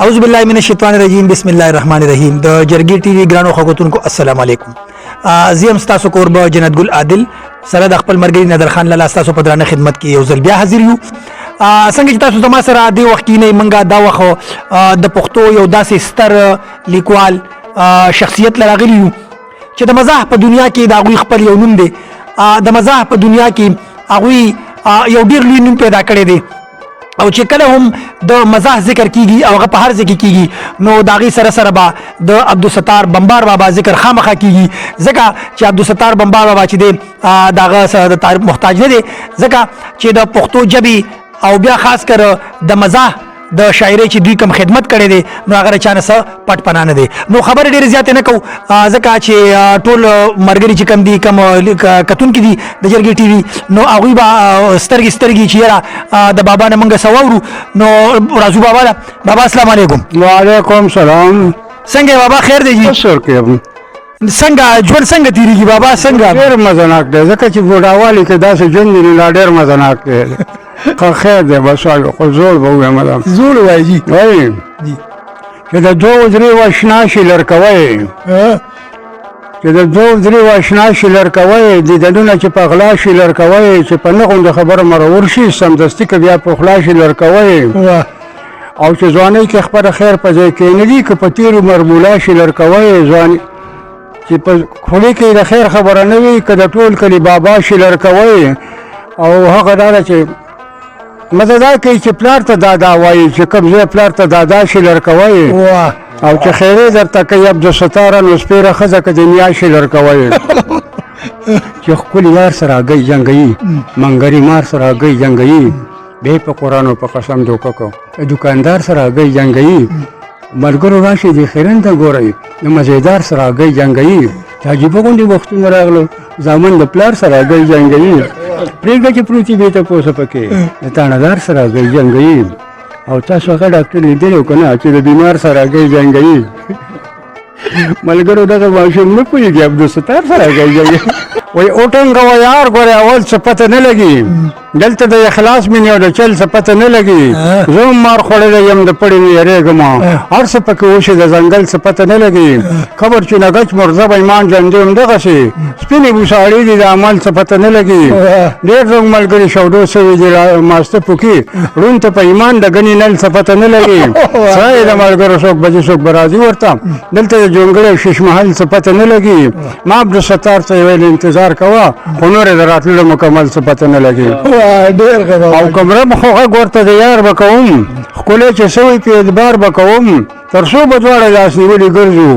اعوذ بالله من الشیطان الرجیم، بسم الله الرحمن الرحیم۔ د جرګې ټي وي ګرانو خوګتونکو، السلام علیکم۔ زه هم ستاسو کوربه جنت ګل عادل سره د خپل مرګري نظر خان لالا ستاسو په درانه خدمت کې یو ځل بیا حاضر یو۔ څنګه چې تاسو زما سره دی وخت کې نه منګه دا وخت د پښتو یو داسې ستر لیکوال شخصیت لراغلی یو چې د مزاح په دنیا کې د هغوی خپل یو نوم دی۔ د مزاح په دنیا کې هغوی یو ډیر لوی نوم پیدا کړی دی او چې کله هم د مزاح ذکر کیږي او هغه په هر ځای کې کیږي، نو د هغې سره سره به د عبدالستار بمبار بابا ذکر خامخا کیږي، ځکه چې عبدالستار بمبار بابا چې دی، د هغه سره د تعریف محتاج نه دی، ځکه چې د پښتو ژبې او بیا خاص کر د مزاح د شاعرۍ چې دوی کوم خدمت کړی دی، نو هغه د چا نه څه پټ پناه نه دی۔ نو خبرې ډېرې زیاتې نه کوو، ځکه چې ټول مرګري چې کوم دي، کوم کتونکي دي د جرګې ټي وي، نو هغوی به سترګې سترګې چې یاره د بابا نه موږ څه واورو۔ نو راځو بابا له۔ بابا، السلام علیکم۔ وعلیکم سلام۔ څنګه یې بابا، خیر دی جی؟ سر کې۔ څنګه ژوند څنګه تیریږي بابا، څنګه؟ ډېر مزناک دی، ځکه چې بوډاوالي کې داسې ژوند دی، نو لا ډېر مزناک دی۔ ښه، خیر دی، بس وایو خو زوړ به ووایم دا۔ زوړ وایي جی؟ وایي۔ جی۔ چې د دوو درېو اشنا شي لرکوی، چې د دوو درېو اشنا شي لرکوی، دیدنونه چې په غلا شي لرکوی، چې په نه غوندې خبره مرور شي، سمدستي که بیا په خلا شي لرکوی۔ او چې ځوانۍ کې خپله خیر په ځای کې نه دي، که په تېر عمر مولا شي لرکوی۔ ځواني چې په خولې کې د خیر خبره نه وي، که د ټول کلي بابا شي لرکوی۔ او هغه دا ده چې مزه دا کوي چې پلار ته دادا وایي، چې کوم ځای پلار ته دادا شي لرکوی۔ او چې خیرې درته کوي عبدالستاره، نو سپېره ښځه که د نیا شي لرکوی۔ چې ښکلي یار سره هګۍ جنګوي، منګري مار سره هګۍ جنګوي، بیا په قرآن او په قسم دوکه کو، دکاندار سره هګۍ جنګوي۔ ملګرو راشي د خیرن ته ګورئ، د مزیدار سره هګۍ جنګوي۔ چې عجیبه غوندې وختونه راغلو، زامن د پلار سره هګۍ جنګوي۔ پرېږده چې پروتي بې تپوسه پکې، د تاڼهدار سره هګۍ جنګوي۔ او تاسو هغه ډاکټر لیدلی که نه چې د بیمار سره هګۍ جنګوي؟ ملګرو دغه ماشوم نه پوهېږي، عبدالستار سره هګۍ جنګوي۔ وایي وټنګوه یار، ګورې اول څه پته نه لګي، دلته د اخلاص مینې او د چل څه پته نه لګي۔ زه هم مار خوړلی یم، د پړي نه یېرېږم، هر څه پکې وشي، د ځنګل څه پته نه لګي۔ قبر چې نګچ مرزه به ایمان ژوندی هم دغسې سپینې بوساړې دي، د عمل څه پته نه لګي۔ ډېر زموږ ملګري شودو سوي دي، ماسته پوکي ړوند ته په ایمان د ګني نل څه پته نه لګي۔ سره یې د ملګرو څوک به ځي، څوک به راځي ورته، دلته د جونګړې او شیش محل څه پته نه لګي۔ ما عبدالستار ته ویل انتظار کوه، خو نور یې د راتللو مکمل څه پته نه لګي۔ ډېر ښه بابا۔ او کمره خو غږ ورته د یار به کوم، ښکلی چې سوی په اعتبار به کوم، تر څو به دواړه لاس نیولي ګرځو،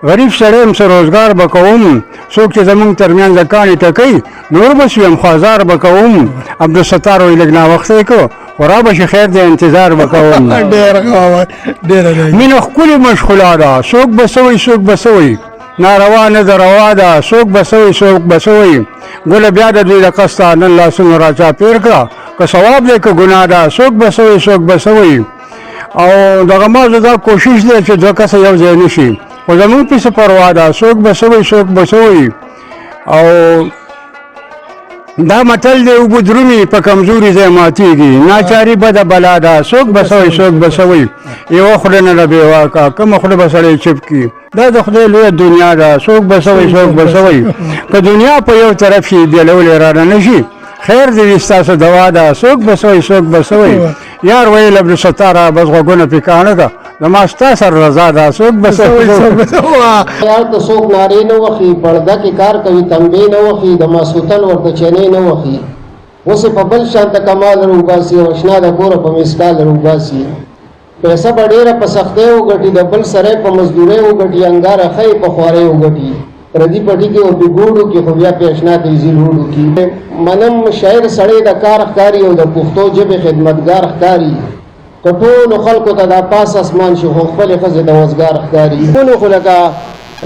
غریب سړی یم، څه روزګار به کوم۔ څوک چې زمونږ ترمنځ کاڼي ټکوي، نور به سویم، خو ازار به کوم۔ عبدالستار وایي لږ ناوخته یې کړو، خو را به شي، خیر دی، انتظار به کوم۔ ډېر ښه بابا، ډېره ښه۔ مینه ښکلې مشغولا ده، څوک به څه وایي، څوک به څه وایي، ناروا نه ده روا ده، څوک به څه وایي، څوک به څه وایي۔ ګله بیا د دوی له قصده نن لاسونه راچاپېر کړه، که ثواب دی که ګناه ده، څوک به څه وایي، څوک به څه وایي۔ او دغه ما دا کوشش دی چې دوه کسه یو ځای نه شي، خو زمونږ پې څه پروا ده، څوک به څه وایي، څوک به څه وایي۔ او دا متل دی، اوبه درومي په کمزوري ځای ماتېږي، ناچاري بده بلا ده، څوک به څه وایي، څوک به څه وایي۔ یوه خوله نه ده بېواکه، کومه خوله به سړی چپ کړي، دا د خدای لویه دنیا ده، څوک به څه وایي، څوک به څه وایي۔ که دنیا په یو طرف شي، بېلولې رانه نه شي، خیر دې وي، ستاسو دوا ده، څوک به څه وایي، څوک به څه وایي۔ یار ویل عبدالستاره بس غوږونه پې کاڼه که، زما ستا سره رضا ده، څوک به څه وایي، څوک به څه وایي۔ یار ته څوک نارې نه وخي، پرده کې کار کوي تنبې نه وخي، د ماسوتن ورته چنې نه وخي، اوس یې په بل شان ته کمال راوباسي او اشنا د کوره په مسکال راوباسي۔ پیسه به ډېره په سختۍ وګټي، د بل سره په مزدورۍ وګټي، انګاره ښه یې په خوارۍ وګټي، پردي پټي کې ورپې ګوډو کې، خو بیا پې اشنا ته ایزي لوډو کې۔ منم شاعر سړی د کار ښکاري او د پښتو ژبې خدمتګار ښکاري، که ټولو خلکو ته دا پاس اسمان شي، خو خپلې ښځې ته وزګار ښکاري۔ ټولو خو لکه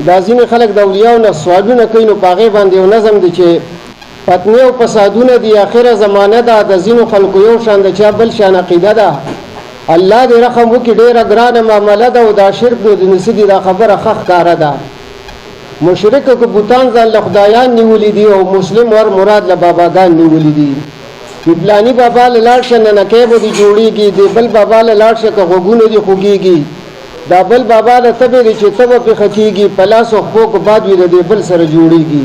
دا ځینې خلک د اولیاو نه سوالونه کوي، نو په هغې باندې یو نظم دی چې فتنې او فسادونه دي، اخره زمانه ده، د ځینو خلکو یو شان د چا بل شان عقیده ده، الله دې رحم وکړي، ډېره ګرانه معامله ده، او دا شرک نو د نسي دي، دا خبره ښه ښکاره ده۔ مشرک که بوتان ځان له خدایان نیولي دي او مسلم ور مراد له باباګان نیولي دي۔ چې پلاني بابا له لاړ شه ننکۍ به دې جوړېږي، د بل بابا له لاړ شه که غوږونه دې خوږېږي۔ دا بل بابا له تبې دی چې تبه پې ښه کېږي، په لاس او خپو که باد وي د دې بل سره جوړېږي.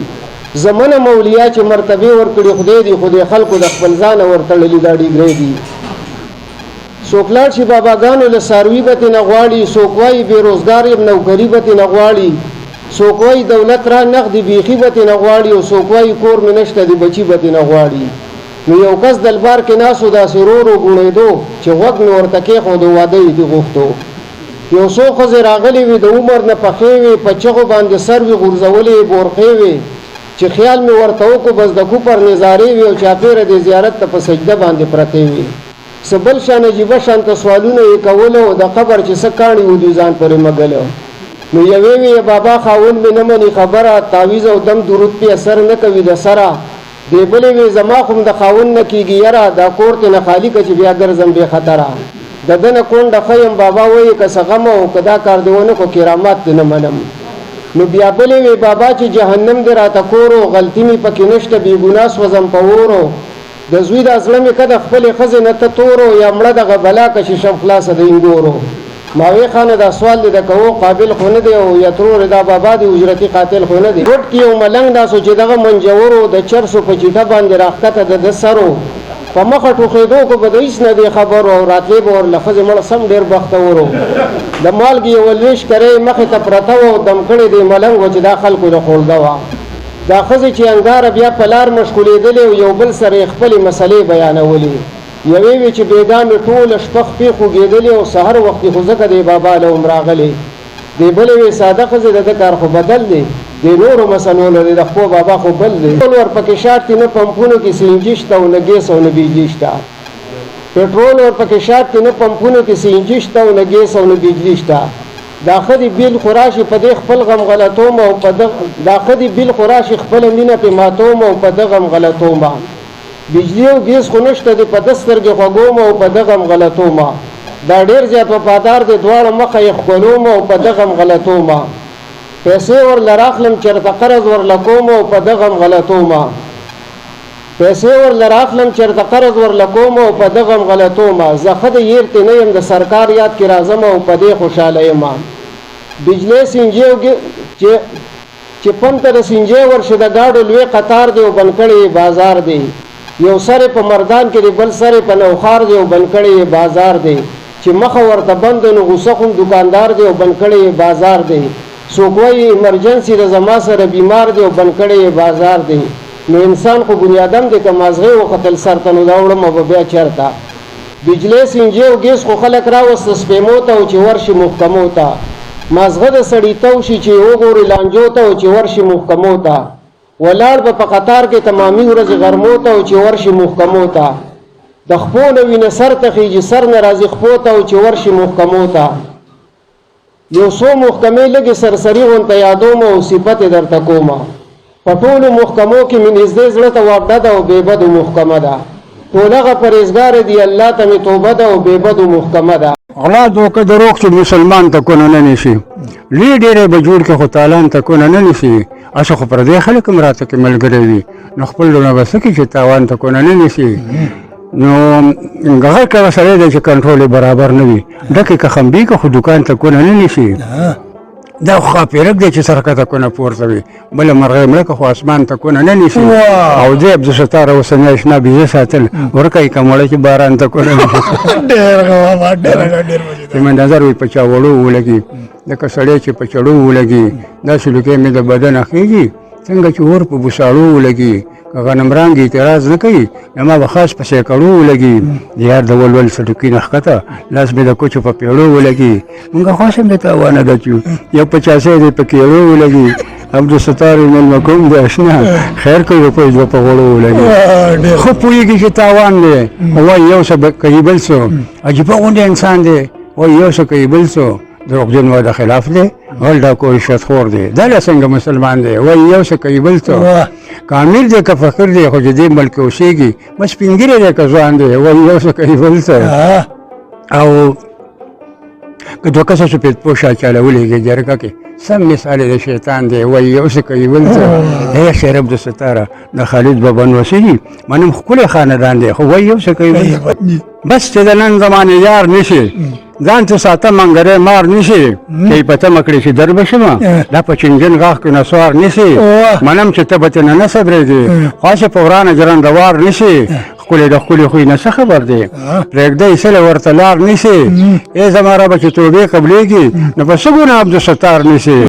زه منم اولیا چې مرتبې ورکړي خدای دي، خو دې خلکو د خپل ځانه ورتړلي دا ډیګرۍ دي. څوک لاړ شي باباګانو له څاروي به ترې نه غواړي، څوک وایي بې روزګار یم نوکري به ترې نه غواړي، څوک وایي دولت را نغدي بیخي به ترې نه غواړي او څوک وایي کور مې نشته دې بچي به ترې نه غواړي. نو یو کس دلبار کې ناست و داسې رو رو ګوڼېدو چې غوږ مې ورته کېښودو واده یې دي غوښتو. یو څو ښځې راغلې وې د عمر نه پخې وې په چغو باندې سر وي غورځولې یې بورقې وې چې خیال مې ورته وکړو بس د کوپر نظارې وې او چاپېره دې زیارت ته په سجده باندې پرتې وې. څه بل شان عجیبه شانته سوالونه یې کول او د قبر چې څه کاڼي وو دوی ځان پورې مږل. نو یوې وې بابا خاوند مې نه مني خبره تاویز او دم درود پې اثر نه کوي د سره. دې بلې وې زما خو هم د خاوند نه کېږي یره دا کور ترې نه خالي که چې بیا ګرځم بې خطره د ده نه کونډه ښه یم. بابا وایي که څه غم او که دا کار دې ونه کړو کرامات دې نه منم. نو بیا بلې وې بابا چې جهنم دې راته کور و غلطي مې پکې نشته بې ګناه سوځم په اور و د زوی دا زړه مې که د خپلې ښځې نه ته تور و یا مړه دغه بلا که چې شم خلاصه د اینګورو. ما وې خانه دا سوال دې د کوو قابل خو نه دی او یا ترور دا بابا دی اجرتي قاتل خو نه دی. ګوټ کې یو ملنګ ناست و چې دغه منجور و د چرسو په چیټه باندې راښکته د ده سر و په مخه ټوخېدو کو به د هیڅ نه دی خبر و او راتلې به ورله ښځې مړه سم ډېر بختور و د مالګې یوه لوېشت کره یې مخې ته پرته وه او دم کړی دی ملنګ و چې دا خلکو له خولده وه. دا ښځې چې انګاره بیا په لار مشغولېدلې او یو بل سره یې خپلې مسلې بیانولې. یوې وې چې بېګا مې ټوله شپه خپې خوږېدلې او سهار وختي خو ځکه دې بابا له هم راغلې. دې بلې وې ساده ښځې د ده کار خو بدل دی، دې نورو مسلو له دی د خپو بابا خو بل دی. پټرول ورپکې شارټ دي، نه پمپونو کې سي این جي شته او نه ګیس او نه بجلي شته. پټرول ورپکې شارټ دي، نه پمپونو کې سي این جي شته او نه ګیس او نه بجلي شته. دا ښه دي بیل خو راشي په دې خپل غم غلطوم او په ده دا ښه دي بیل خو راشي خپله مینه پې ماتوم او په ده غم غلطوم. بجلي او ګیس خو نشته دې په ده سترګې خوږوم او په ده غم غلطوم. دا ډېر زیات وفادار دی دواړه مخه یې ښکلوم او په ده غم غلطوم. پیسې ورله راخلم چېرته قرض ورله کوم او په ده غم غلطوم. پیسې ورله راخلم چېرته قرض ورله کوم او په ده غم غلطوم. زه ښه د ییر تې نه یم د سرکار یاد کې راځم او په دې خوشحاله یم. بجلې سینجې او چې چې پمپ ته د سینجې ورشې د ګاډو لوی قطار دی او بند کړی یې بازار دی. یو سر یې په مردان کې دی بل سر یې په نوښار دی او بند کړی یې بازار دی. چې مخه ورته بنده نو غوسه خون دوکاندار دی او بند کړی یې بازار دی. څوک وایي ایمرجنسي ده زما سره بیمار دی او بند کړی یې بازار دی. نو انسان خو بنیادم دی که مازغې وختل سر ته نو دا وړمه به بیا چرته. بجلۍ سینجې او ګیس خو خلک راوسته سپیمو ته او چې ورشي محکمو ته. مازغه د سړي تو شي چې یې وګوري لانجو ته او چې ورشي محکمو ته. ولاړ به په قطار کې تمامي ورځې غرمو ته او چې ورشي محکمو ته. د خپو نه وینه سر ته خیژي سر نه راځي خپو ته او چې ورشي محکمو ته. یو څو محکمې لږې سرسري غونته یادوم او صفت یې درته کوم. په ټولو محکمو کې مې نږدې زړه ته واپډه ده او بې بدو محکمه ده. ټول هغه پرهېزګاره دي الله ته مې توبه ده او بې بدو محکمه ده. غلا دوکه دروغ چې مسلمان ته کونه نه نیسي، لوی ډېری به جوړ کړي خو تالان ته کونه نه نیسي. هسې خو پردی خلک هم راته کې ملګری وي، نو خپل لوڼه به څه کړي چې تاوان ته کونه نه نیسي. نو هغه کله سړی دی چې کنټرول یې برابر نه وي، ډکې که خمبې که خو دوکان ته کونه نه نیسي. دا خو ښاپېرک دی چې سر کښته کونه پورته وي، بله مرغۍ مړه که خو اسمان ته کونه نه نیسي. او دی عبدالستار اوسنی اشنا بیزه ساتل ورکه یې که مړه چې باران ته کونه نیسي. ډېر ښه بابا، ډېر ښه، ډېر مزیدار. چې مې نظر وي په چا وړو ولګي، لکه سړی چې په چړو ولګي، داسې لوګی مې د بدنه خېږي څنګه چې اور په بوساړو ولګي. که غنمرنګ اعتراض نه کوي نو ما به خاص په سیکړو ولګي. د یار د ولول څټکي نه ښکته لاس مې د کوچو په پیړو ولګي. مونږ خو هسې هم د تاوانه ډک یو، یو پچاسۍ دی په کیړو ولګي. عبدالستار یې مېلمه کوم دی اشنا خیر کوي روپۍ دوه په غوړو ولګي. ښه پوهېږي چې تاوان دی، وایي یو څه کوي بل څه. عجیبه غوندې انسان دی، وایي یو څه کوي بل څه. دروغجن وعده خلاف دی، غل ډاکو رشوت خور دی، دا لا څنګه مسلمان دی؟ وایي یو څه کوي بل څه. کامل دی که فقیر دی خو چې دې ملک کې اوسېږي، بس سپین ږیری دی که ځوان دی، وایي یو څه کوي بل څه. او که دوه کسه سپید پوش چاله ولېږي جرګه کې، سم مثال د شیطان دی، وایي یو څه کوي بل څه. ای شیرب د ستاره د خالد بابا نوسي دي، منم ښکلی خاندان دی، خو وایي یو څه کوي بل څه. بس چې د نن زمانې یار نشي، ځان ته ساته منګری مار نیسي، چې په تمه کړې چې در به شم، دا په چنجن غاښ کې نسوار نیسي. منم چې ته به ترې نه صبرېږې، خو هسې په ورانه ژرنده وار نیسي. ښکلې د ښکلي خوی نه څه خبر دی، پرېږده یې سله ورته لار نیسي. ای زما ربه چې توبې قبلېږي، نو په څه ګناه عبدالستار نیسي؟